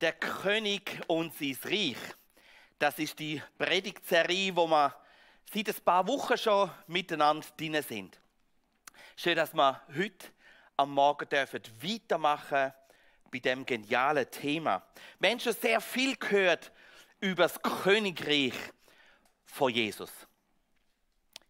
Der König und sein Reich. Das ist die Predigtserie, wo wir seit ein paar Wochen schon miteinander drin sind. Schön, dass wir heute am Morgen weitermachen bei diesem genialen Thema. Wir haben schon sehr viel gehört über das Königreich von Jesus.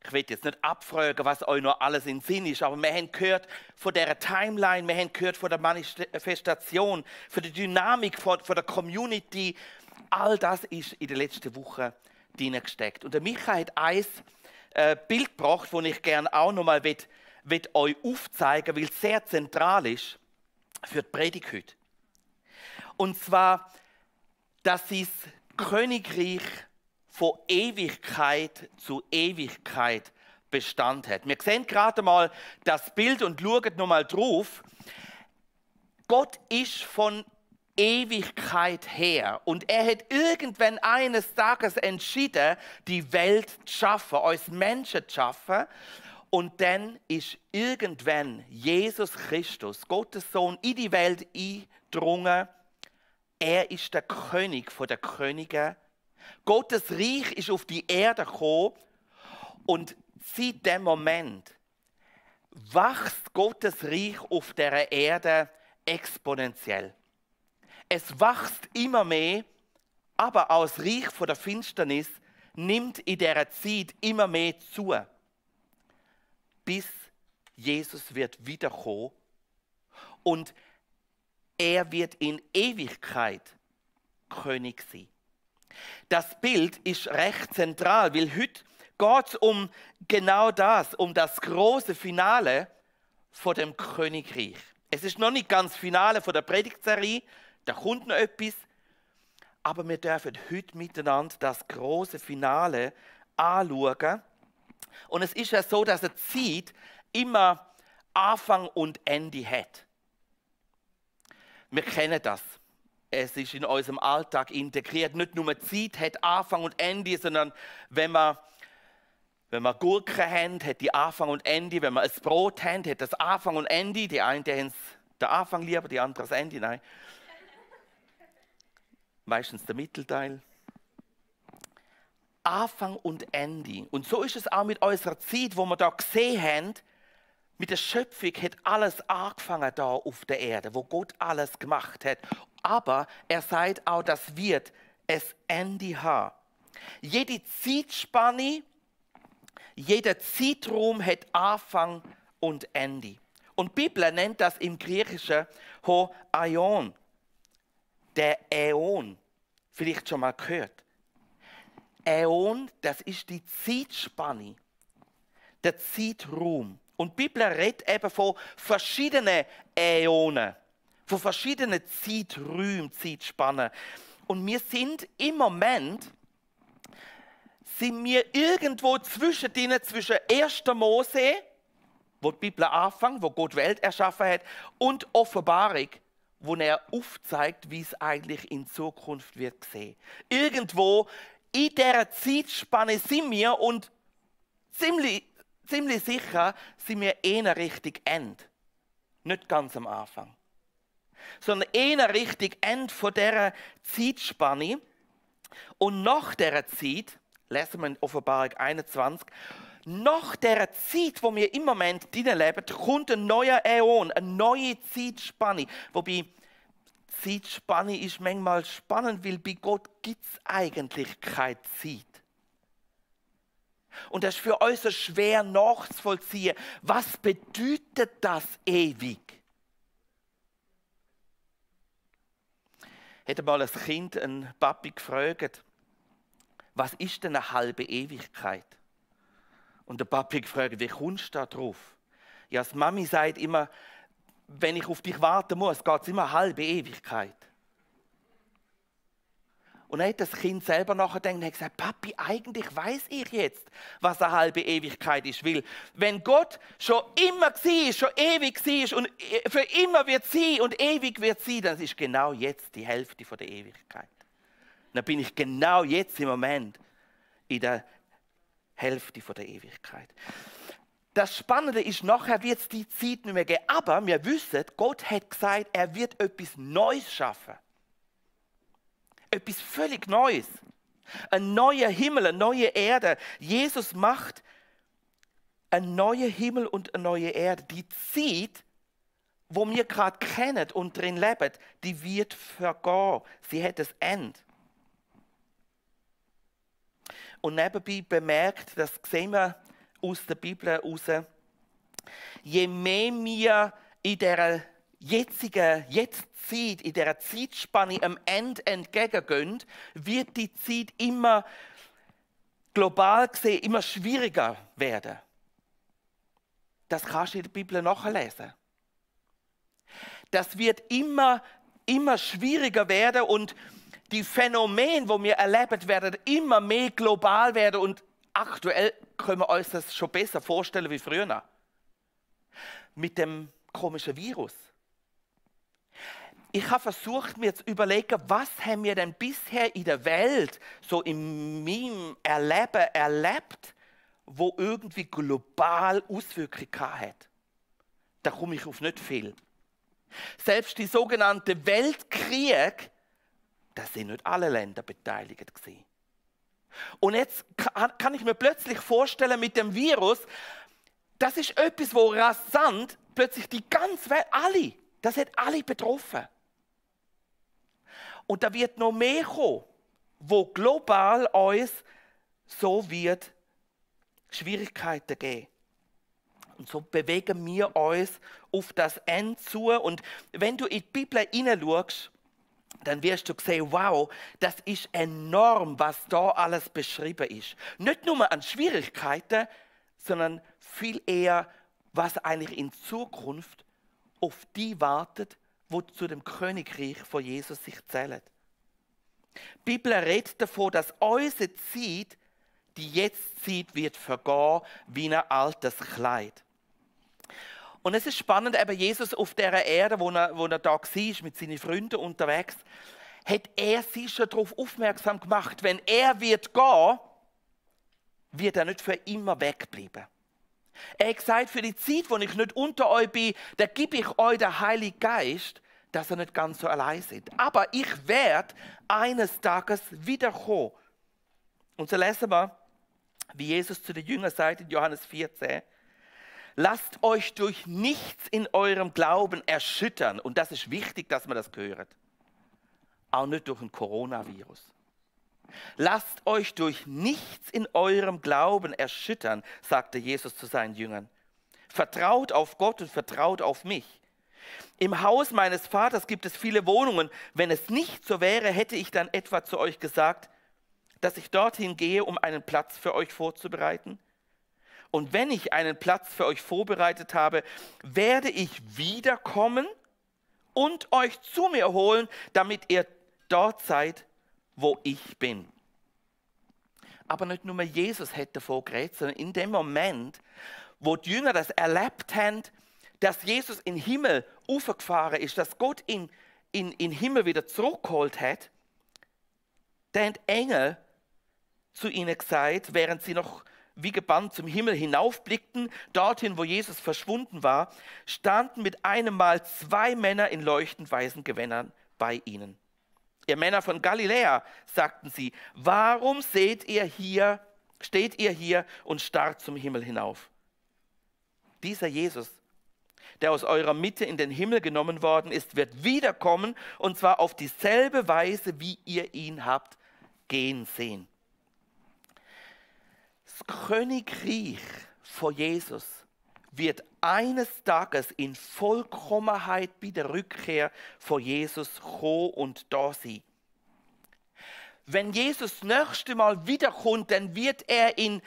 Ich will jetzt nicht abfragen, was euch noch alles in Sinn ist, aber wir haben gehört von der Timeline, wir haben gehört von der Manifestation, von der Dynamik, von der Community. All das ist in der letzten Woche drin gesteckt. Und der Micha hat ein Bild gebracht, das ich gerne auch noch mal euch aufzeigen will, weil es sehr zentral ist für die Predigt heute. Und zwar, dass das Königreich von Ewigkeit zu Ewigkeit Bestand hat. Wir sehen gerade mal das Bild und schauen noch mal drauf. Gott ist von Ewigkeit her und er hat irgendwann eines Tages entschieden, die Welt zu schaffen, uns Menschen zu schaffen. Und dann ist irgendwann Jesus Christus, Gottes Sohn, in die Welt eingedrungen. Er ist der König der Könige. Gottes Reich ist auf die Erde gekommen und seit dem Moment wächst Gottes Reich auf der Erde exponentiell. Es wächst immer mehr, aber auch das Reich von der Finsternis nimmt in dieser Zeit immer mehr zu, bis Jesus wird wiederkommen und er wird in Ewigkeit König sein. Das Bild ist recht zentral, weil heute geht es um genau das, um das große Finale von dem Königreich. Es ist noch nicht ganz das Finale von der Predigtserie, da kommt noch etwas, aber wir dürfen heute miteinander das große Finale anschauen. Und es ist ja so, dass eine Zeit immer Anfang und Ende hat. Wir kennen das. Es ist in unserem Alltag integriert. Nicht nur Zeit hat Anfang und Ende, sondern wenn wir Gurken haben, hat die Anfang und Ende. Wenn wir ein Brot haben, hat das Anfang und Ende. Die einen haben den Anfang lieber, die anderen das Ende. Nein. Meistens der Mittelteil. Anfang und Ende. Und so ist es auch mit unserer Zeit, wo wir da gesehen haben, mit der Schöpfung hat alles angefangen da auf der Erde, wo Gott alles gemacht hat. Aber er sagt auch, das wird es Ende haben. Jede Zeitspanne, jeder Zeitraum hat Anfang und Ende. Und die Bibel nennt das im Griechischen Ho-Aion, der Äon. Vielleicht schon mal gehört. Äon, das ist die Zeitspanne, der Zeitraum. Und die Bibel redet eben von verschiedenen Äonen, von verschiedenen Zeiträumen, Zeitspannen. Und wir sind im Moment irgendwo zwischen 1. Mose, wo die Bibel anfängt, wo Gott die Welt erschaffen hat, und Offenbarung, wo er aufzeigt, wie es eigentlich in Zukunft wird sehen. Irgendwo in dieser Zeitspanne sind wir und ziemlich sicher sind wir eher richtig Ende. Nicht ganz am Anfang. Sondern eher richtig Ende von dieser Zeitspanne. Und nach dieser Zeit, lesen wir in Offenbarung 21, nach dieser Zeit, wo wir im Moment drin leben, kommt ein neuer Äon, eine neue Zeitspanne. Wobei Zeitspanne ist manchmal spannend, weil bei Gott gibt es eigentlich keine Zeit. Und das ist für uns so schwer nachzuvollziehen. Was bedeutet das ewig? Hätte mal ein Kind einen Papi gefragt, was ist denn eine halbe Ewigkeit? Und der Papi gefragt, wie kommst du da drauf? Ja, die Mami sagt immer, wenn ich auf dich warten muss, geht es immer eine halbe Ewigkeit. Und dann hat das Kind selber nachgedacht und hat gesagt, Papi, eigentlich weiß ich jetzt, was eine halbe Ewigkeit ist. Weil wenn Gott schon immer war, schon ewig war und für immer wird sein und ewig wird sein, dann ist genau jetzt die Hälfte der Ewigkeit. Dann bin ich genau jetzt im Moment in der Hälfte der Ewigkeit. Das Spannende ist, nachher wird es die Zeit nicht mehr geben. Aber wir wissen, Gott hat gesagt, er wird etwas Neues schaffen. etwas völlig Neues. Ein neuer Himmel, eine neue Erde. Jesus macht einen neuen Himmel und eine neue Erde. Die Zeit, wo wir gerade kennen und drin leben, die wird vergehen. Sie hat ein Ende. Und nebenbei bemerkt, das sehen wir aus der Bibel heraus, je mehr wir in dieser jetzigen Jetztzeit, in dieser Zeitspanne am Ende entgegengehen, wird die Zeit immer global gesehen immer schwieriger werden. Das kannst du in der Bibel nachlesen. Das wird immer schwieriger werden und die Phänomene, die wir erleben, werden immer mehr global werden und aktuell können wir uns das schon besser vorstellen wie früher. Mit dem komischen Virus. Ich habe versucht, mir zu überlegen, was haben wir denn bisher in der Welt, so in meinem Erleben erlebt, wo irgendwie global Auswirkungen hat. Da komme ich auf nicht viel. Selbst die sogenannte Weltkrieg, da sind nicht alle Länder beteiligt gewesen. Und jetzt kann ich mir plötzlich vorstellen mit dem Virus, das ist etwas, wo rasant plötzlich die ganze Welt, das hat alle betroffen. Und da wird noch mehr kommen, wo global uns so wird Schwierigkeiten geben. Und so bewegen wir uns auf das Ende zu. Und wenn du in die Bibel hineinschaust, dann wirst du sehen, wow, das ist enorm, was da alles beschrieben ist. Nicht nur an Schwierigkeiten, sondern viel eher, was eigentlich in Zukunft auf die wartet, wo zu dem Königreich von Jesus sich zählen. Die Bibel redet davon, dass unsere Zeit, die Jetztzeit, wird vergehen wie ein altes Kleid. Und es ist spannend, eben Jesus auf dieser Erde, wo er da war, mit seinen Freunden unterwegs, hat er sie schon darauf aufmerksam gemacht, wenn er wird gehen, wird er nicht für immer wegbleiben. Er hat gesagt, für die Zeit, wo ich nicht unter euch bin, da gebe ich euch den Heiligen Geist, dass ihr nicht ganz so allein seid. Aber ich werde eines Tages wiederkommen. Und so lesen wir, wie Jesus zu den Jüngern sagt in Johannes 14, lasst euch durch nichts in eurem Glauben erschüttern. Und das ist wichtig, dass man das gehört. Auch nicht durch ein Coronavirus. Lasst euch durch nichts in eurem Glauben erschüttern, sagte Jesus zu seinen Jüngern. Vertraut auf Gott und vertraut auf mich. Im Haus meines Vaters gibt es viele Wohnungen. Wenn es nicht so wäre, hätte ich dann etwa zu euch gesagt, dass ich dorthin gehe, um einen Platz für euch vorzubereiten? Und wenn ich einen Platz für euch vorbereitet habe, werde ich wiederkommen und euch zu mir holen, damit ihr dort seid, wo ich bin. Aber nicht nur Jesus hat davon geredet, sondern in dem Moment, wo die Jünger das erlebt haben, dass Jesus in den Himmel aufgefahren ist, dass Gott ihn in den Himmel wieder zurückgeholt hat, da haben die Engel zu ihnen gesagt, während sie noch wie gebannt zum Himmel hinaufblickten, dorthin, wo Jesus verschwunden war, standen mit einem Mal 2 Männer in leuchtend weißen Gewändern bei ihnen. Ihr Männer von Galiläa, sagten sie, warum steht ihr hier und starrt zum Himmel hinauf? Dieser Jesus, der aus eurer Mitte in den Himmel genommen worden ist, wird wiederkommen, und zwar auf dieselbe Weise, wie ihr ihn habt gehen sehen. Das Königreich von Jesus wird eines Tages in Vollkommenheit bei der Rückkehr von Jesus kommen und da sein. Wenn Jesus das nächste Mal wiederkommt, dann wird er in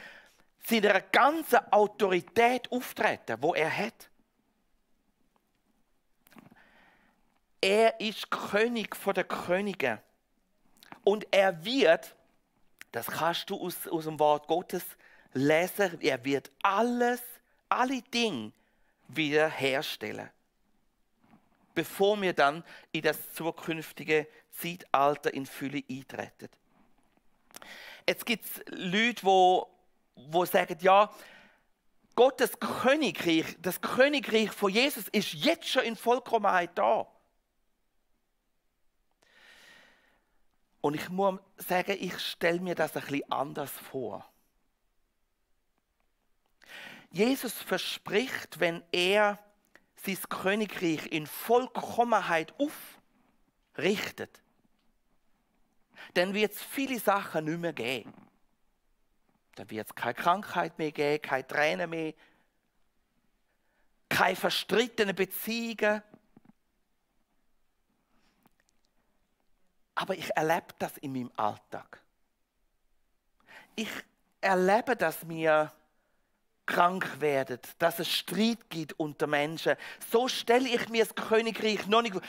seiner ganzen Autorität auftreten, wo er hat. Er ist König der Könige. Und er wird, das kannst du aus dem Wort Gottes lesen, er wird alle Dinge wiederherstellen, bevor wir dann in das zukünftige Zeitalter in Fülle eintreten. Jetzt gibt es Leute, die sagen, ja, Gottes Königreich, das Königreich von Jesus ist jetzt schon in Vollkommenheit da. Und ich muss sagen, ich stelle mir das ein bisschen anders vor. Jesus verspricht, wenn er sein Königreich in Vollkommenheit aufrichtet, dann wird es viele Sachen nicht mehr geben. Dann wird es keine Krankheit mehr geben, keine Tränen mehr, keine verstrittenen Beziehungen. Aber ich erlebe das in meinem Alltag. Ich erlebe, dass wir krank werden, dass es Streit gibt unter Menschen. So stelle ich mir das Königreich noch nicht vor.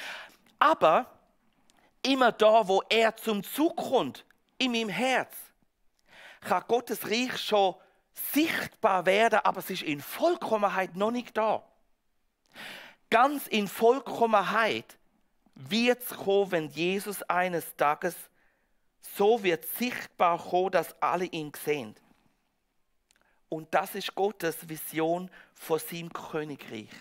Aber immer da, wo er zum Zug kommt, in meinem Herz, kann Gottes Reich schon sichtbar werden, aber es ist in Vollkommenheit noch nicht da. Ganz in Vollkommenheit wird es kommen, wenn Jesus eines Tages so wird sichtbar kommen, dass alle ihn sehen. Und das ist Gottes Vision von seinem Königreich.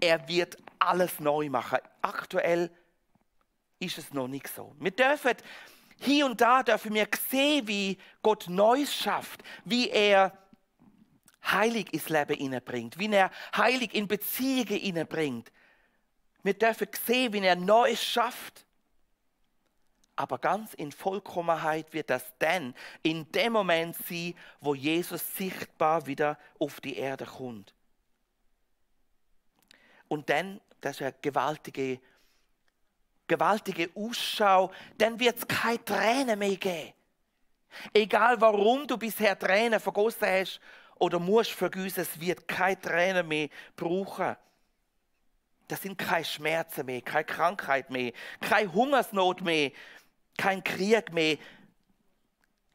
Er wird alles neu machen. Aktuell ist es noch nicht so. Wir dürfen hier und da sehen, wie Gott Neues schafft, wie er Heilig ins Leben hineinbringt, wie er Heilig in Beziehungen hineinbringt. Wir dürfen sehen, wie er Neues schafft. Aber ganz in Vollkommenheit wird das dann in dem Moment sein, wo Jesus sichtbar wieder auf die Erde kommt. Und dann, das ist eine gewaltige Ausschau, dann wird es keine Tränen mehr geben. Egal warum du bisher Tränen vergossen hast oder musst vergießen, es wird keine Tränen mehr brauchen. Das sind keine Schmerzen mehr, keine Krankheit mehr, keine Hungersnot mehr, kein Krieg mehr,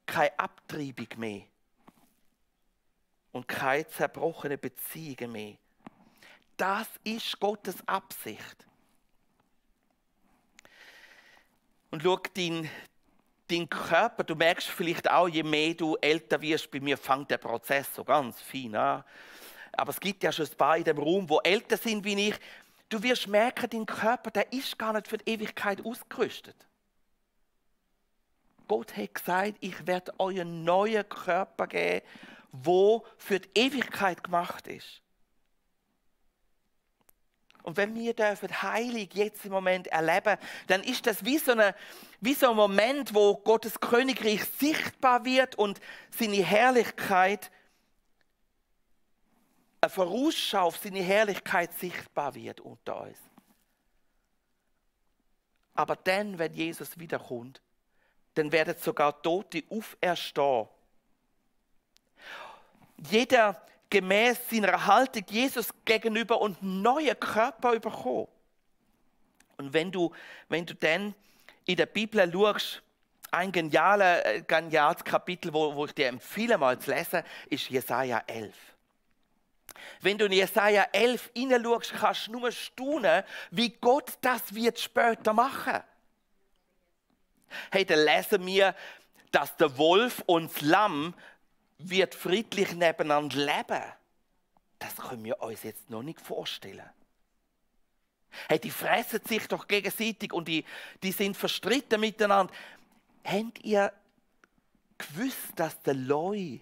keine Abtreibung mehr und keine zerbrochene Beziehungen mehr. Das ist Gottes Absicht. Und schau, dein Körper, du merkst vielleicht auch, je mehr du älter wirst, bei mir fängt der Prozess so ganz fein an. Aber es gibt ja schon ein paar in dem Raum, die älter sind wie ich. Du wirst merken, dein Körper, der ist gar nicht für die Ewigkeit ausgerüstet. Gott hat gesagt, ich werde euch einen neuen Körper geben, der für die Ewigkeit gemacht ist. Und wenn wir dürfen heilig jetzt im Moment erleben, dann ist das wie so ein Moment, wo Gottes Königreich sichtbar wird und seine Herrlichkeit, eine Vorausschau auf seine Herrlichkeit sichtbar wird unter uns. Aber dann, wenn Jesus wiederkommt, dann werden sogar Tote auferstehen. Jeder gemäß seiner Haltung Jesus gegenüber und einen neuen Körper bekommen. Und wenn du dann in der Bibel schaust, ein geniales Kapitel, wo ich dir empfehle, mal zu lesen, ist Jesaja 11. Wenn du in Jesaja 11 hineinschaust, kannst du nur staunen, wie Gott das wird später machen. Hey, dann lesen wir, dass der Wolf und das Lamm wird friedlich nebeneinander leben. Das können wir uns jetzt noch nicht vorstellen. Hey, die fressen sich doch gegenseitig und die sind verstritten miteinander. Habt ihr gewusst, dass der Leu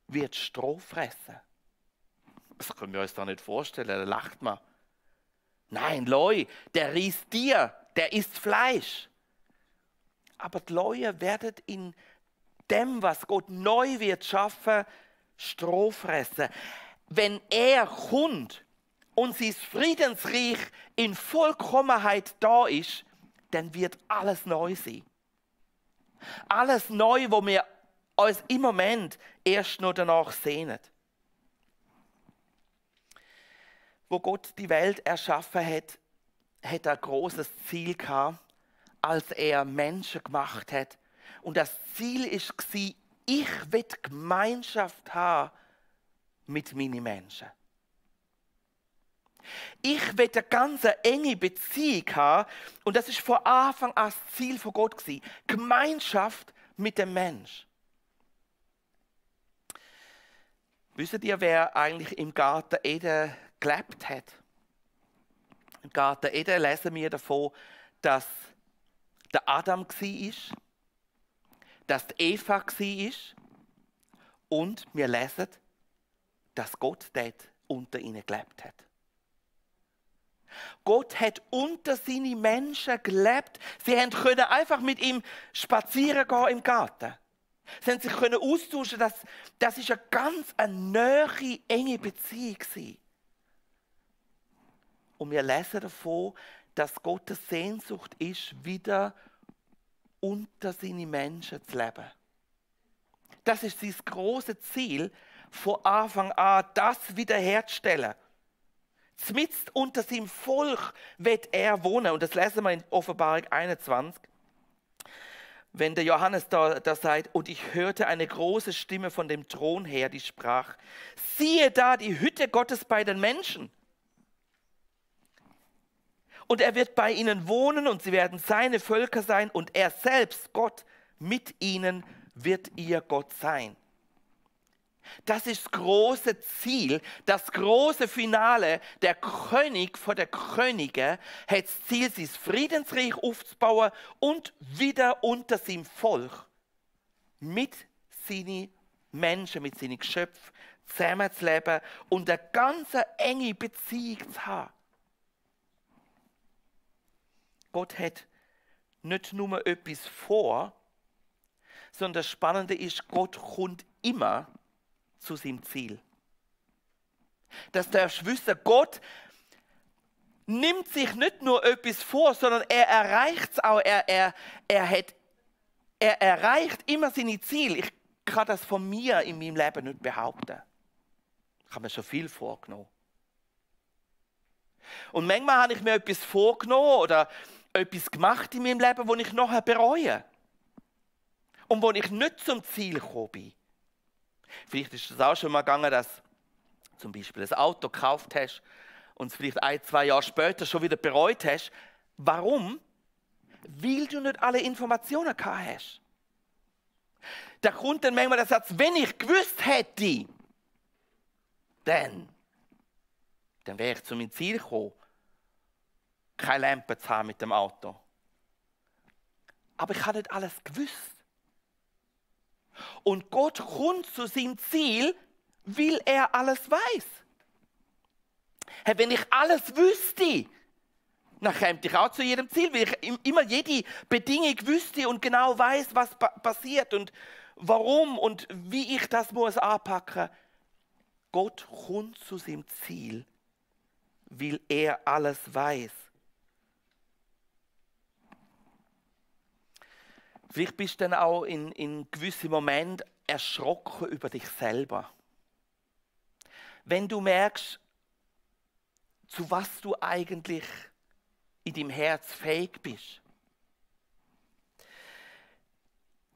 wird Stroh fressen? Das können wir uns doch nicht vorstellen, da lacht man. Nein, Leu, der riesst Tier, der isst Fleisch. Aber die Leute werden in dem, was Gott neu wird schaffen, Stroh fressen. Wenn er kommt und sein Friedensreich in Vollkommenheit da ist, dann wird alles neu sein. Alles neu, wo wir uns im Moment erst noch danach sehnen. Wo Gott die Welt erschaffen hat, hat er ein großes Ziel gehabt, als er Menschen gemacht hat. Und das Ziel war, ich will Gemeinschaft haben mit meinen Menschen. Ich will eine ganz enge Beziehung haben. Und das war von Anfang an das Ziel von Gott. Gemeinschaft mit dem Menschen. Wisst ihr, wer eigentlich im Garten Eden gelebt hat? Im Garten Eden lesen wir davon, dass der Adam war, dass die Eva war und wir lesen, dass Gott dort unter ihnen gelebt hat. Gott hat unter seine Menschen gelebt. Sie können einfach mit ihm spazieren gehen im Garten. Sie haben sich austauschen. Das ist eine ganz nahe, enge Beziehung. Und wir lesen davon, dass Gottes Sehnsucht ist, wieder unter seine Menschen zu leben. Das ist sein grosses Ziel, von Anfang an das wiederherzustellen. Zmitzt unter seinem Volk wird er wohnen. Und das lesen wir in Offenbarung 21. Wenn der Johannes da sagt, und ich hörte eine große Stimme von dem Thron her, die sprach, siehe da die Hütte Gottes bei den Menschen. Und er wird bei ihnen wohnen und sie werden seine Völker sein und er selbst, Gott, mit ihnen wird ihr Gott sein. Das ist das große Ziel, das große Finale. Der König vor der Könige hat das Ziel, sein Friedensreich aufzubauen und wieder unter seinem Volk mit seinen Menschen, mit seinen Geschöpfen zusammenzuleben und eine ganz enge Beziehung zu haben. Gott hat nicht nur etwas vor, sondern das Spannende ist, Gott kommt immer zu seinem Ziel. Das darfst du wissen, Gott nimmt sich nicht nur etwas vor, sondern er erreicht es auch. Er erreicht immer seine Ziele. Ich kann das von mir in meinem Leben nicht behaupten. Ich habe mir schon viel vorgenommen. Und manchmal habe ich mir etwas vorgenommen oder etwas gemacht in meinem Leben, das ich nachher bereue. Und wo ich nicht zum Ziel gekommen bin. Vielleicht ist es auch schon mal gegangen, dass du zum Beispiel ein Auto gekauft hast und es vielleicht 1-2 Jahre später schon wieder bereut hast. Warum? Weil du nicht alle Informationen gehabt hast. Da kommt dann manchmal der Satz, wenn ich gewusst hätte, dann wäre ich zu meinem Ziel gekommen, keine Lampe zu haben mit dem Auto. Aber ich habe nicht alles gewusst. Und Gott kommt zu seinem Ziel, weil er alles weiß. Hey, wenn ich alles wüsste, dann käme ich auch zu jedem Ziel, weil ich immer jede Bedingung wüsste und genau weiß, was passiert und warum und wie ich das muss anpacken. Gott kommt zu seinem Ziel, weil er alles weiß. Vielleicht bist du dann auch in gewissen Momenten erschrocken über dich selber. Wenn du merkst, zu was du eigentlich in deinem Herz fähig bist.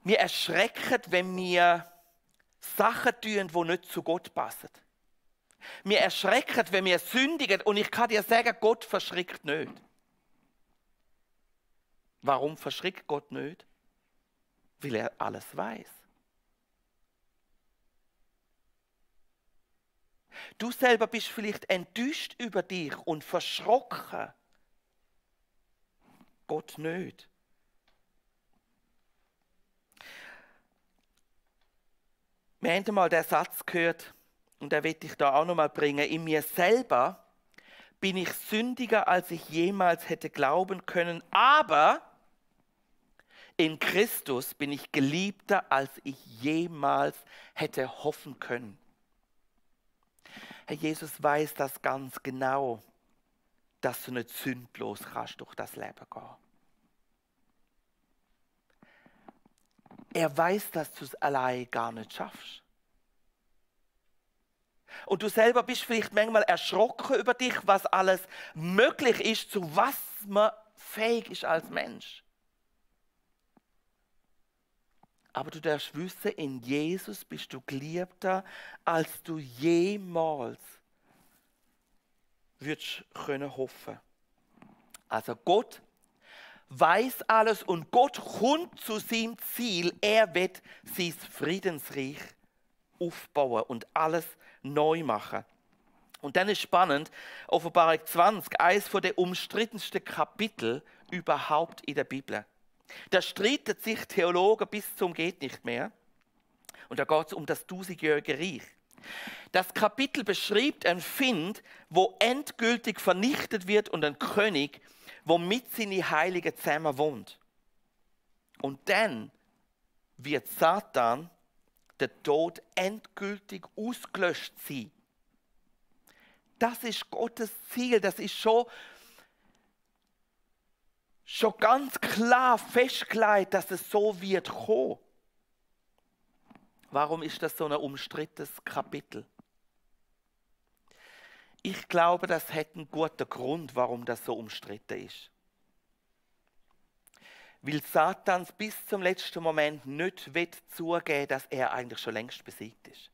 Wir erschrecken, wenn wir Sachen tun, die nicht zu Gott passen. Wir erschrecken, wenn wir sündigen. Und ich kann dir sagen, Gott verschrickt nicht. Warum verschrickt Gott nicht? Weil er alles weiß. Du selber bist vielleicht enttäuscht über dich und verschrocken. Gott nicht. Wir haben einmal den Satz gehört, und den will ich da auch noch mal bringen. In mir selber bin ich sündiger, als ich jemals hätte glauben können, aber in Christus bin ich geliebter, als ich jemals hätte hoffen können. Herr Jesus weiß das ganz genau, dass du nicht sündlos kannst durch das Leben gehen. Er weiß, dass du es allein gar nicht schaffst. Und du selber bist vielleicht manchmal erschrocken über dich, was alles möglich ist, zu was man fähig ist als Mensch. Aber du darfst wissen, in Jesus bist du geliebter, als du jemals würdest können hoffen. Also Gott weiß alles und Gott kommt zu seinem Ziel. Er wird sein Friedensreich aufbauen und alles neu machen. Und dann ist spannend, Offenbarung 20, eines der umstrittensten Kapitel überhaupt in der Bibel. Da streiten sich Theologen bis zum geht nicht mehr. Und da geht es um das 1000-jährige Reich. Das Kapitel beschreibt ein Find, wo endgültig vernichtet wird und ein König, wo mit seinen Heiligen zusammen wohnt. Und dann wird Satan, der Tod, endgültig ausgelöscht sein. Das ist Gottes Ziel, das ist schon ganz klar festgelegt, dass es so wird kommen. Warum ist das so ein umstrittenes Kapitel? Ich glaube, das hat einen guten Grund, warum das so umstritten ist. Weil Satan bis zum letzten Moment nicht zugeben will, dass er eigentlich schon längst besiegt ist.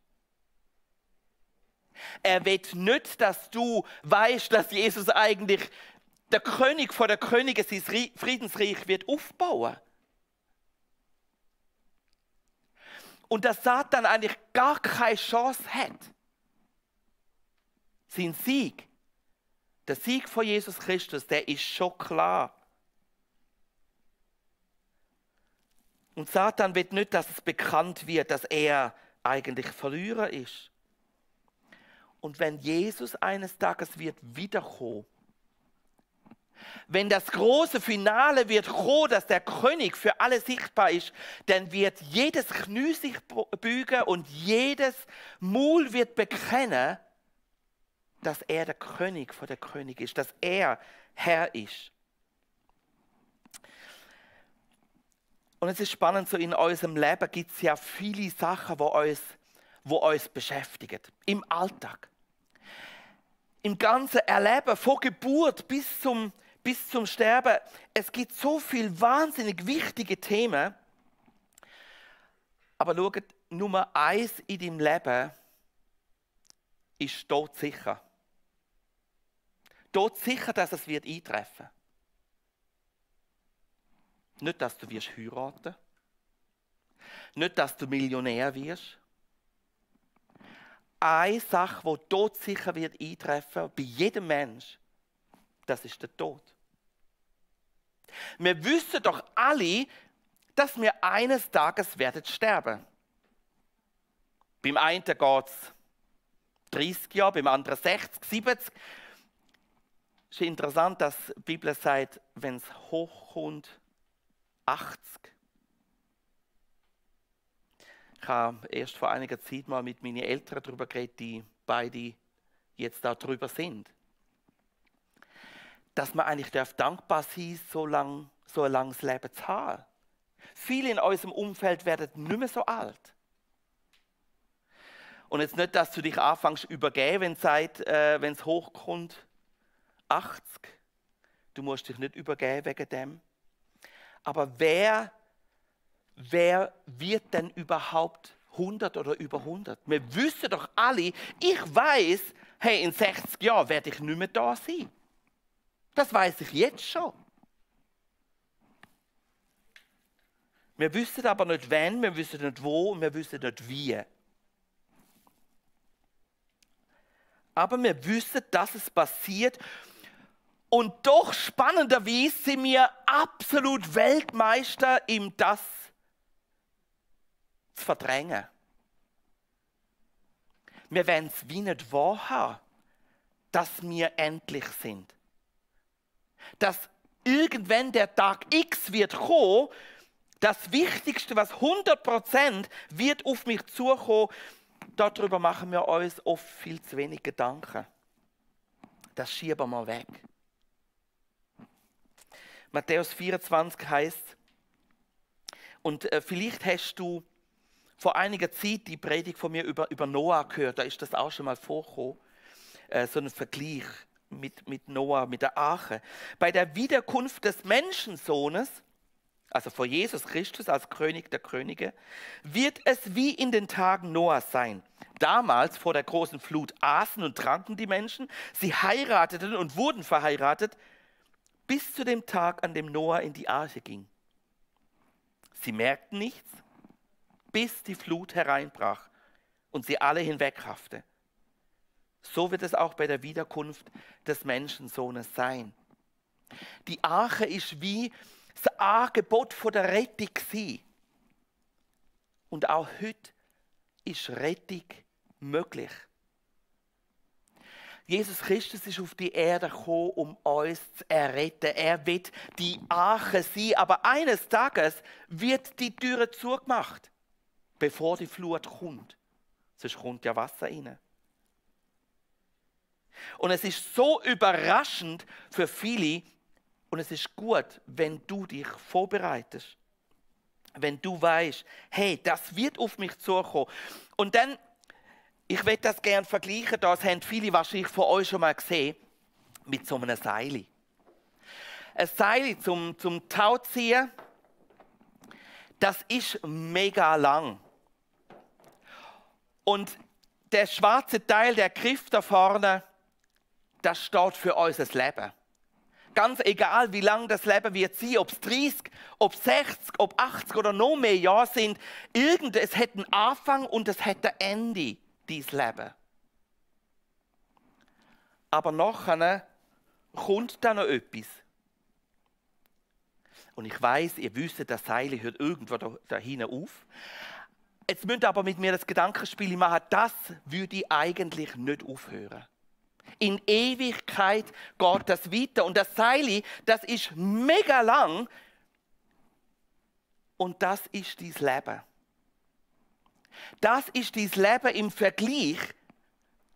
Er will nicht, dass du weißt, dass Jesus eigentlich der König vor der Könige sein Friedensreich wird aufbauen. Und dass Satan eigentlich gar keine Chance hat. Sein Sieg, der Sieg von Jesus Christus, der ist schon klar. Und Satan will nicht, dass es bekannt wird, dass er eigentlich Verlierer ist. Und wenn Jesus eines Tages wird wiederkommen, wenn das große Finale wird kommen, dass der König für alle sichtbar ist, dann wird jedes Knie sich beugen und jedes Maul wird bekennen, dass er der König von der König ist, dass er Herr ist. Und es ist spannend, so in unserem Leben gibt es ja viele Sachen, die uns beschäftigen. Im Alltag. Im ganzen Erleben, von Geburt bis zum Sterben. Es gibt so viele wahnsinnig wichtige Themen. Aber schaut, Nummer 1 in deinem Leben ist todsicher. Todsicher, dass es wird eintreffen. Nicht, dass du wirst heiraten. Nicht, dass du Millionär wirst. Eine Sache, die todsicher wird eintreffen, bei jedem Mensch, das ist der Tod. Wir wissen doch alle, dass wir eines Tages werden sterben. Beim einen geht es 30 Jahre, beim anderen 60, 70. Es ist interessant, dass die Bibel sagt, wenn es hochkommt, 80. Ich habe erst vor einiger Zeit mal mit meinen Eltern darüber geredet, die beide jetzt da drüber sind. Dass man eigentlich dankbar sein darf, so ein langes Leben zu haben. Viele in unserem Umfeld werden nicht mehr so alt. Und jetzt nicht, dass du dich anfängst zu übergeben, wenn es hochkommt, 80. Du musst dich nicht übergeben wegen dem. Aber wer wird denn überhaupt 100 oder über 100? Wir wissen doch alle, ich weiß, hey, in 60 Jahren werde ich nicht mehr da sein. Das weiß ich jetzt schon. Wir wissen aber nicht wann, wir wissen nicht wo und wir wissen nicht wie. Aber wir wissen, dass es passiert. Und doch spannenderweise sind wir absolut Weltmeister im das zu verdrängen. Wir wollen es wie nicht wahrhaben, dass wir endlich sind. Dass irgendwann der Tag X wird kommen, das Wichtigste, was 100% wird auf mich zukommen, darüber machen wir uns oft viel zu wenig Gedanken. Das schieben wir weg. Matthäus 24 heißt, und vielleicht hast du vor einiger Zeit die Predigt von mir über Noah gehört, da ist das auch schon mal vorgekommen, so ein Vergleich mit Noah, mit der Arche. Bei der Wiederkunft des Menschensohnes, also vor Jesus Christus als König der Könige, wird es wie in den Tagen Noahs sein. Damals, vor der großen Flut, aßen und tranken die Menschen, sie heirateten und wurden verheiratet, bis zu dem Tag, an dem Noah in die Arche ging. Sie merkten nichts, bis die Flut hereinbrach und sie alle hinwegraffte. So wird es auch bei der Wiederkunft des Menschensohnes sein. Die Arche ist wie das Angebot von der Rettung gewesen. Und auch heute ist Rettung möglich. Jesus Christus ist auf die Erde gekommen, um uns zu erretten. Er wird die Arche sein, aber eines Tages wird die Türe zugemacht, bevor die Flut kommt. Sonst kommt ja Wasser rein. Und es ist so überraschend für viele und es ist gut, wenn du dich vorbereitest. Wenn du weißt, hey, das wird auf mich zukommen. Und dann, ich will das gerne vergleichen, das haben viele wahrscheinlich von euch schon mal gesehen, mit so einem Seil. Ein Seil zum Tauziehen, das ist mega lang. Und der schwarze Teil, der Griff da vorne, das steht für unser Leben. Ganz egal, wie lang das Leben wird sein, ob es 30, ob 60, ob 80 oder noch mehr Jahre sind, es hat einen Anfang und es hat ein Ende, dieses Leben. Aber nachher kommt da noch etwas. Und ich weiss, ihr wisst, das Seil hört irgendwo da hinten auf. Jetzt müsst ihr aber mit mir das Gedankenspiel machen, das würde ich eigentlich nicht aufhören. In Ewigkeit geht das weiter. Und das Seil, das ist mega lang. Und das ist dein Leben. Das ist dein Leben im Vergleich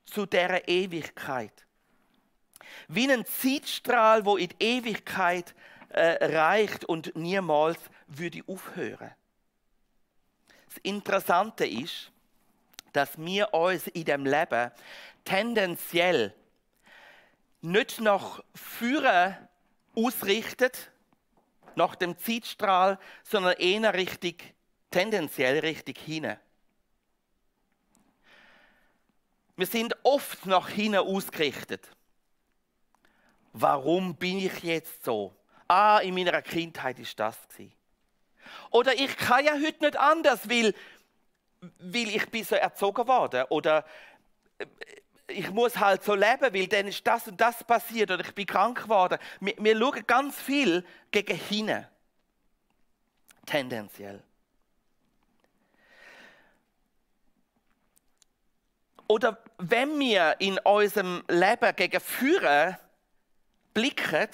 zu dieser Ewigkeit. Wie ein Zeitstrahl, wo in die Ewigkeit reicht und niemals würde aufhören. Das Interessante ist, dass wir uns in dem Leben tendenziell nicht nach vorne ausrichtet, nach dem Zeitstrahl, sondern eher tendenziell richtig hinten. Wir sind oft nach hinten ausgerichtet. Warum bin ich jetzt so? In meiner Kindheit ist das gewesen. Oder ich kann ja heute nicht anders, weil ich bin so erzogen worden. Oder ich muss halt so leben, weil dann ist das und das passiert oder ich bin krank geworden. Wir schauen ganz viel gegen hinten. Tendenziell. Oder wenn wir in unserem Leben gegen vorne blicken,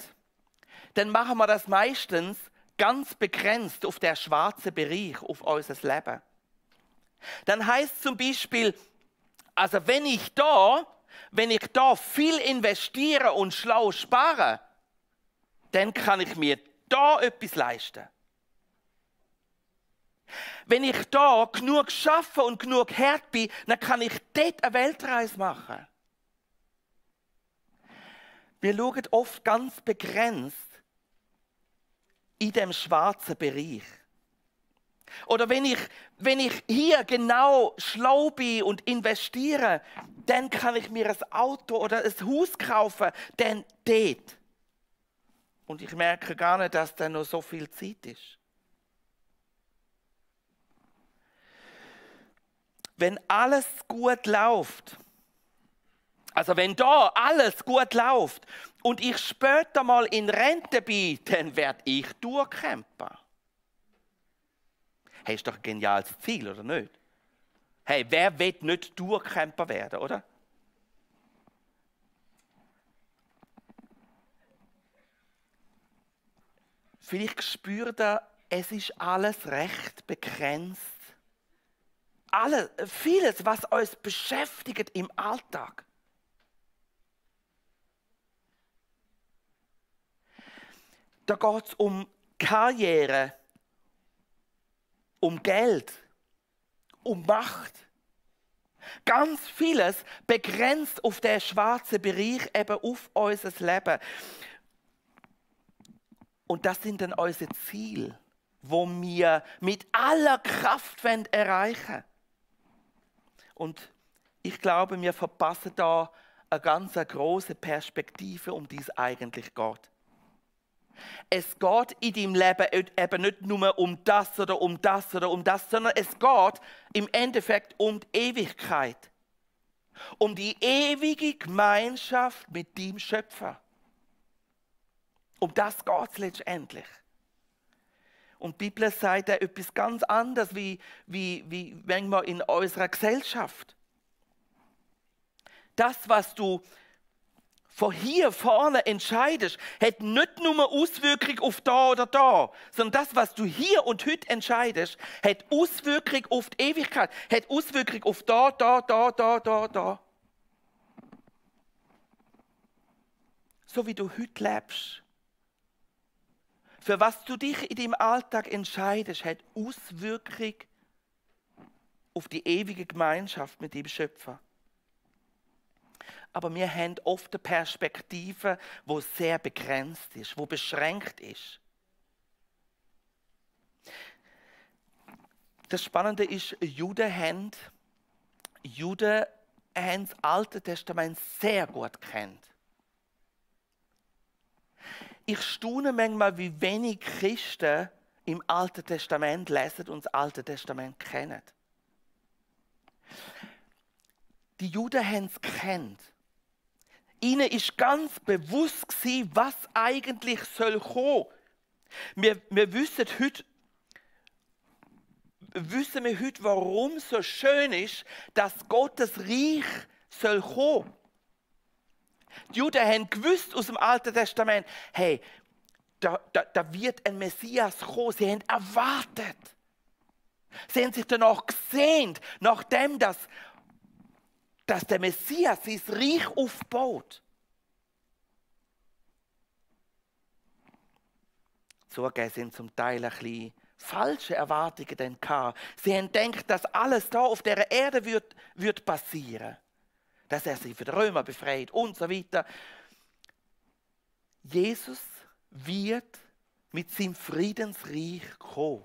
dann machen wir das meistens ganz begrenzt auf den schwarzen Bereich, auf unser Leben. Dann heißt zum Beispiel, also wenn ich da viel investiere und schlau spare, dann kann ich mir da etwas leisten. Wenn ich da genug schaffe und genug hart bin, dann kann ich dort eine Weltreise machen. Wir schauen oft ganz begrenzt in dem schwarzen Bereich. Oder wenn ich hier genau schlau bin und investiere, dann kann ich mir ein Auto oder ein Haus kaufen, dann dort. Und ich merke gar nicht, dass da noch so viel Zeit ist. Wenn alles gut läuft, also wenn da alles gut läuft und ich später mal in Rente bin, dann werde ich durchkämpfen. Hey, ist doch ein geniales Ziel, oder nicht? Hey, wer will nicht Durchkämpfer werden, oder? Vielleicht spürt ihr, es ist alles recht begrenzt. Vieles, was uns beschäftigt im Alltag. Da geht es um Karriere, um Geld, um Macht. Ganz vieles begrenzt auf den schwarzen Bereich, eben auf unser Leben. Und das sind dann unsere Ziele, wo wir mit aller Kraft erreichen wollen. Und ich glaube, wir verpassen da eine ganz große Perspektive, um die es eigentlich geht. Es geht in deinem Leben eben nicht nur um das oder um das oder um das, sondern es geht im Endeffekt um die Ewigkeit. Um die ewige Gemeinschaft mit dem Schöpfer. Um das geht es letztendlich. Und die Bibel sagt etwas ganz anderes, wie manchmal in unserer Gesellschaft. Das, was du von hier vorne entscheidest, hat nicht nur Auswirkung auf da oder da, sondern das, was du hier und heute entscheidest, hat Auswirkung auf die Ewigkeit, hat Auswirkung auf da. So wie du heute lebst. Für was du dich in deinem Alltag entscheidest, hat Auswirkung auf die ewige Gemeinschaft mit dem Schöpfer. Aber wir haben oft eine Perspektive, die sehr begrenzt ist, die beschränkt ist. Das Spannende ist, Juden haben das Alte Testament sehr gut kennt. Ich staune manchmal, wie wenig Christen im Alten Testament lesen und das Alte Testament kennen. Die Juden haben es gekannt. Ihnen ist ganz bewusst gewesen, was eigentlich soll kommen. Wir wissen heute, warum es so schön ist, dass Gottes Reich soll kommen. Die Juden haben gewusst aus dem Alten Testament, hey, da wird ein Messias kommen. Sie haben erwartet. Sie haben sich danach gesehnt, nachdem dass der Messias sein Reich aufbaut. Zugegeben sind zum Teil ein bisschen falsche Erwartungen dann gehabt. Sie haben gedacht, dass alles da auf der Erde wird passieren. Dass er sie von den Römern befreit und so weiter. Jesus wird mit seinem Friedensreich kommen.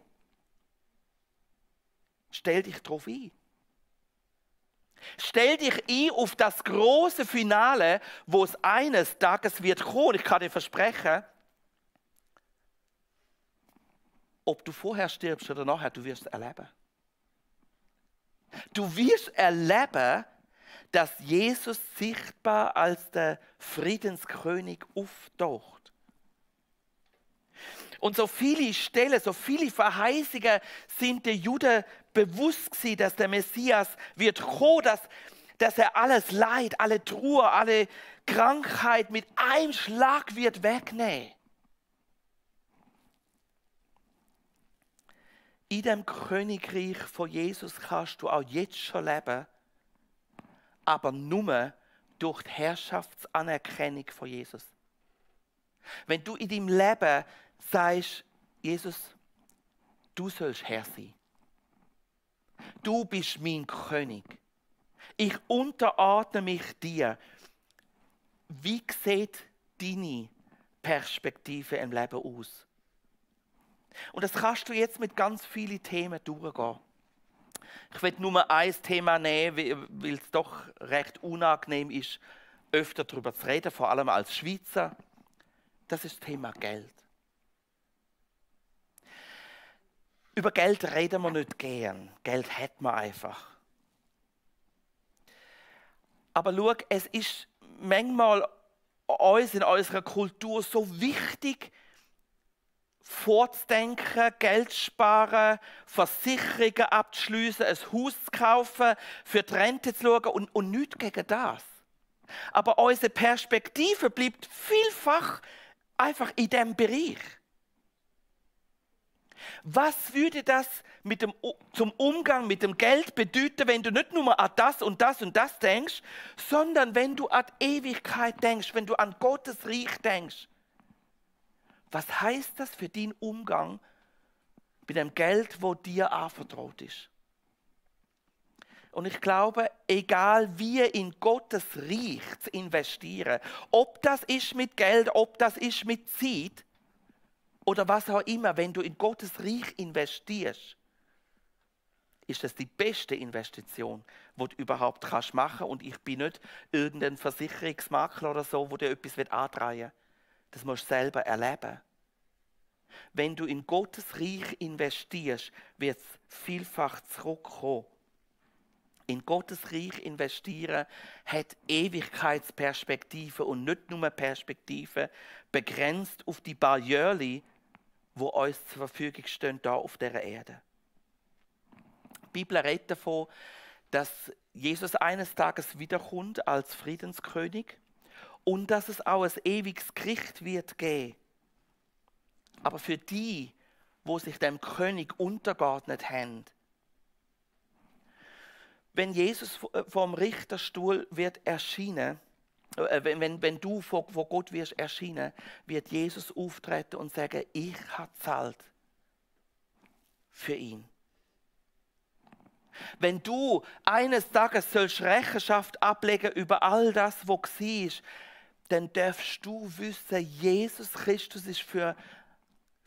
Stell dich darauf ein. Stell dich ein auf das große Finale, wo es eines Tages wird kommen. Ich kann dir versprechen, ob du vorher stirbst oder nachher, du wirst es erleben. Du wirst erleben, dass Jesus sichtbar als der Friedenskönig auftaucht. Und so viele Stellen, so viele Verheißungen sind den Juden bewusst gewesen, dass der Messias wird kommen, dass er alles Leid, alle Trauer, alle Krankheit mit einem Schlag wird wegnehmen. In dem Königreich von Jesus kannst du auch jetzt schon leben, aber nur durch die Herrschaftsanerkennung von Jesus. Wenn du in deinem Leben sagst, Jesus, du sollst Herr sein. Du bist mein König. Ich unterordne mich dir. Wie sieht deine Perspektive im Leben aus? Und das kannst du jetzt mit ganz vielen Themen durchgehen. Ich will nur ein Thema nehmen, weil es doch recht unangenehm ist, öfter darüber zu reden, vor allem als Schweizer. Das ist das Thema Geld. Über Geld reden wir nicht gern. Geld hat man einfach. Aber schau, es ist manchmal uns in unserer Kultur so wichtig, vorzudenken, Geld zu sparen, Versicherungen abzuschliessen, ein Haus zu kaufen, für die Rente zu schauen und nichts gegen das. Aber unsere Perspektive bleibt vielfach einfach in diesem Bereich. Was würde das zum Umgang mit dem Geld bedeuten, wenn du nicht nur an das und das und das denkst, sondern wenn du an die Ewigkeit denkst, wenn du an Gottes Reich denkst? Was heißt das für deinen Umgang mit dem Geld, wo dir anvertraut ist? Und ich glaube, egal wie in Gottes Reich zu investieren, ob das ist mit Geld, ob das ist mit Zeit oder was auch immer, wenn du in Gottes Reich investierst, ist das die beste Investition, die du überhaupt machen kannst. Und ich bin nicht irgendein Versicherungsmakler oder so, wo dir etwas antreiben will. Das musst du selber erleben. Wenn du in Gottes Reich investierst, wird es vielfach zurückkommen. In Gottes Reich investieren hat Ewigkeitsperspektive und nicht nur Perspektive begrenzt auf die Barriere, wo uns zur Verfügung stehen, hier auf dieser Erde. Die Bibel redet davon, dass Jesus eines Tages wiederkommt als Friedenskönig und dass es auch ein ewiges Gericht wird geben. Aber für die, wo sich dem König untergeordnet haben, wenn Jesus vom Richterstuhl wird erscheinen, wenn du vor Gott wirst erscheinen, wird Jesus auftreten und sagen, ich habe gezahlt für ihn. Wenn du eines Tages sollst Rechenschaft ablegen über all das, was war, dann darfst du wissen, Jesus Christus ist für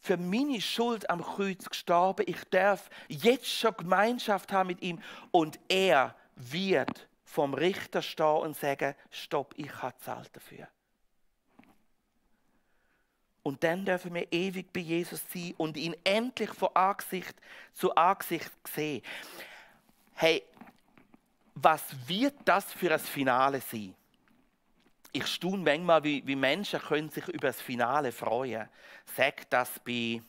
meine Schuld am Kreuz gestorben. Ich darf jetzt schon Gemeinschaft haben mit ihm und er wird vom Richter stehen und sagen, stopp, ich habe gezahlt dafür. Und dann dürfen wir ewig bei Jesus sein und ihn endlich von Angesicht zu Angesicht sehen. Hey, was wird das für ein Finale sein? Ich staune manchmal, wie Menschen können sich über das Finale freuen. Sagt das bei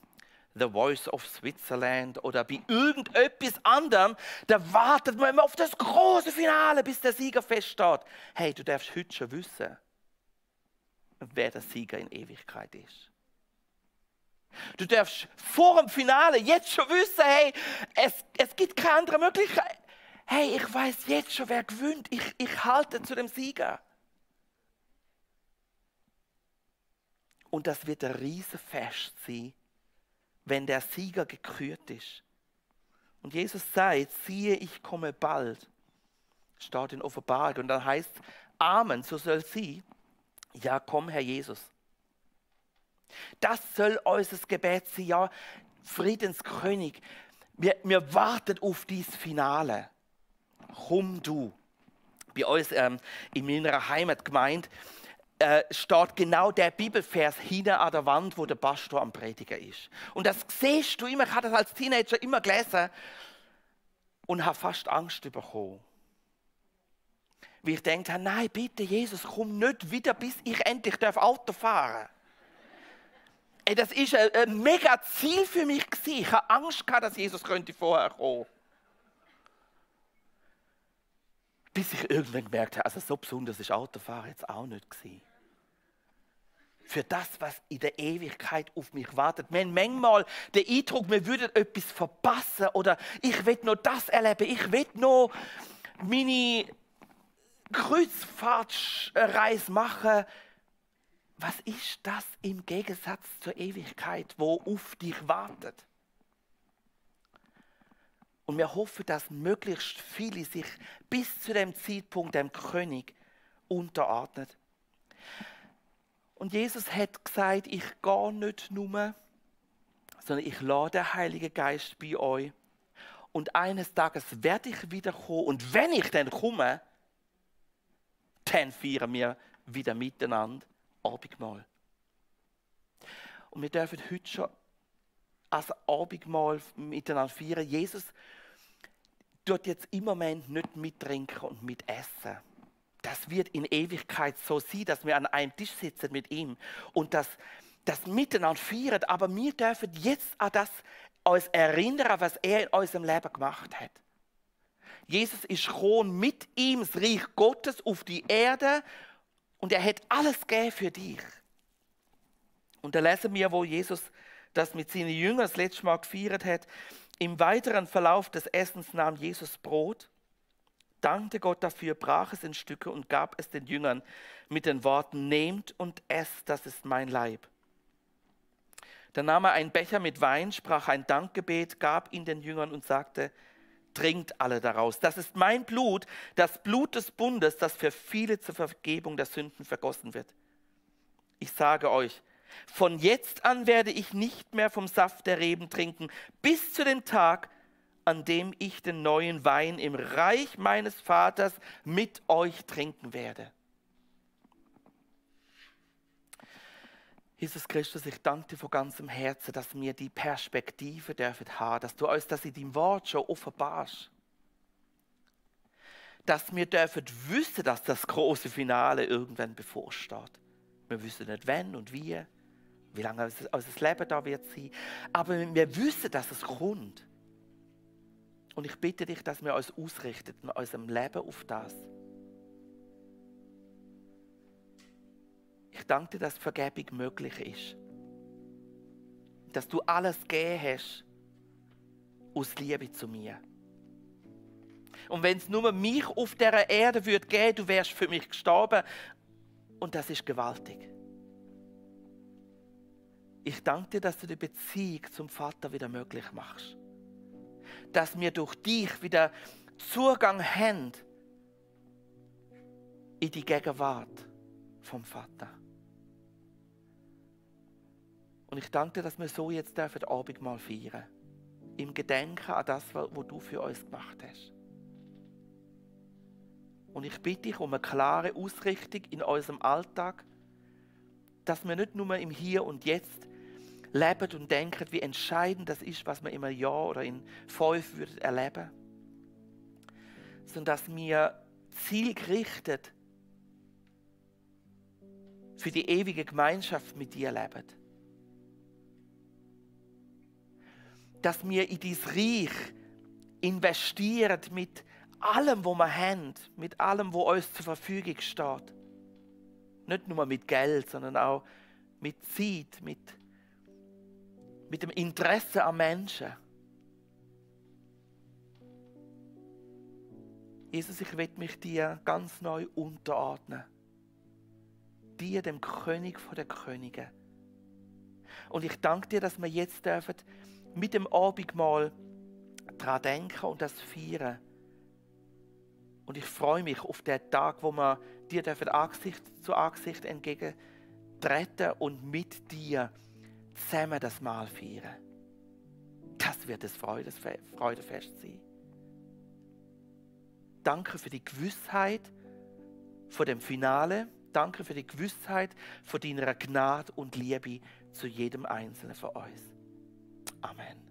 The Voice of Switzerland oder bei irgendetwas anderem, da wartet man immer auf das große Finale, bis der Sieger feststeht. Hey, du darfst heute schon wissen, wer der Sieger in Ewigkeit ist. Du darfst vor dem Finale jetzt schon wissen, hey, es gibt keine andere Möglichkeit. Hey, ich weiß jetzt schon, wer gewinnt. Ich halte zu dem Sieger. Und das wird ein Riesenfest sein, wenn der Sieger gekürt ist. Und Jesus sagt, siehe, ich komme bald. Steht in Offenbarung. Und dann heißt Amen, so soll es sein. Ja, komm, Herr Jesus. Das soll unser Gebet sein. Ja, Friedenskönig, wir warten auf dieses Finale. Komm du. Bei uns in meiner Heimatgemeinde steht genau der Bibelvers hinten an der Wand, wo der Pastor am Predigen ist. Und das siehst du immer, ich habe das als Teenager immer gelesen und habe fast Angst bekommen. Wie ich denke, nein, bitte Jesus, komm nicht wieder, bis ich endlich Auto fahren darf. Ey, das war ein mega Ziel für mich. Ich hatte Angst, dass Jesus vorher kommen könnte. Bis ich irgendwann gemerkt habe, also so besonders ist Autofahren jetzt auch nicht gewesen. Für das, was in der Ewigkeit auf mich wartet. Wir haben manchmal den Eindruck, wir würden etwas verpassen oder ich will noch das erleben, ich will noch meine Kreuzfahrtreise machen. Was ist das im Gegensatz zur Ewigkeit, wo auf dich wartet? Und wir hoffen, dass möglichst viele sich bis zu dem Zeitpunkt dem König unterordnen. Und Jesus hat gesagt, ich gehe nicht nur, sondern ich lade den Heiligen Geist bei euch. Und eines Tages werde ich wiederkommen. Und wenn ich dann komme, dann feiern wir wieder miteinander Abendmahl. Und wir dürfen heute schon als Abendmahl miteinander feiern. Jesus tut jetzt im Moment nicht mittrinken und mitessen. Das wird in Ewigkeit so sein, dass wir an einem Tisch sitzen mit ihm und das miteinander feiern. Aber wir dürfen jetzt an das uns erinnern, was er in unserem Leben gemacht hat. Jesus ist gekommen mit ihm, das Reich Gottes, auf die Erde und er hat alles gegeben für dich. Und da lesen wir, wo Jesus das mit seinen Jüngern das letzte Mal gefeiert hat. Im weiteren Verlauf des Essens nahm Jesus Brot, dankte Gott dafür, brach es in Stücke und gab es den Jüngern mit den Worten, nehmt und esst, das ist mein Leib. Dann nahm er einen Becher mit Wein, sprach ein Dankgebet, gab ihn den Jüngern und sagte, trinkt alle daraus. Das ist mein Blut, das Blut des Bundes, das für viele zur Vergebung der Sünden vergossen wird. Ich sage euch, von jetzt an werde ich nicht mehr vom Saft der Reben trinken, bis zu dem Tag, an dem ich den neuen Wein im Reich meines Vaters mit euch trinken werde. Jesus Christus, ich danke dir von ganzem Herzen, dass wir die Perspektive dürfen haben, dass du uns das in deinem Wort schon offenbarst. Dass wir dürfen wissen, dass das große Finale irgendwann bevorsteht. Wir wissen nicht wann und wie, wie lange unser Leben da wird sein. Aber wir wissen, dass es kommt. Und ich bitte dich, dass wir uns ausrichten, mit unserem Leben auf das. Ich danke dir, dass Vergebung möglich ist. Dass du alles gegeben hast aus Liebe zu mir. Und wenn es nur mich auf dieser Erde würde geben, du wärst für mich gestorben. Und das ist gewaltig. Ich danke dir, dass du die Beziehung zum Vater wieder möglich machst. Dass wir durch dich wieder Zugang haben in die Gegenwart vom Vater. Und ich danke dir, dass wir so jetzt dürfen Abendmahl feiern. Im Gedenken an das, was du für uns gemacht hast. Und ich bitte dich um eine klare Ausrichtung in unserem Alltag, dass wir nicht nur im Hier und Jetzt leben und denken, wie entscheidend das ist, was wir in einem Jahr oder in 5 würden erleben, sondern dass wir zielgerichtet für die ewige Gemeinschaft mit dir leben. Dass wir in dein Reich investieren mit allem, was wir haben, mit allem, was uns zur Verfügung steht. Nicht nur mit Geld, sondern auch mit Zeit, mit dem Interesse an Menschen. Jesus, ich will mich dir ganz neu unterordnen. Dir, dem König der Könige. Und ich danke dir, dass wir jetzt dürfen mit dem Abendmahl daran denken und das feiern. Und ich freue mich auf den Tag, wo wir dir dürfen Angesicht zu Angesicht entgegentreten und mit dir zusammen das Mahl feiern. Das wird ein Freudefest sein. Danke für die Gewissheit von dem Finale. Danke für die Gewissheit von deiner Gnade und Liebe zu jedem Einzelnen von uns. Amen.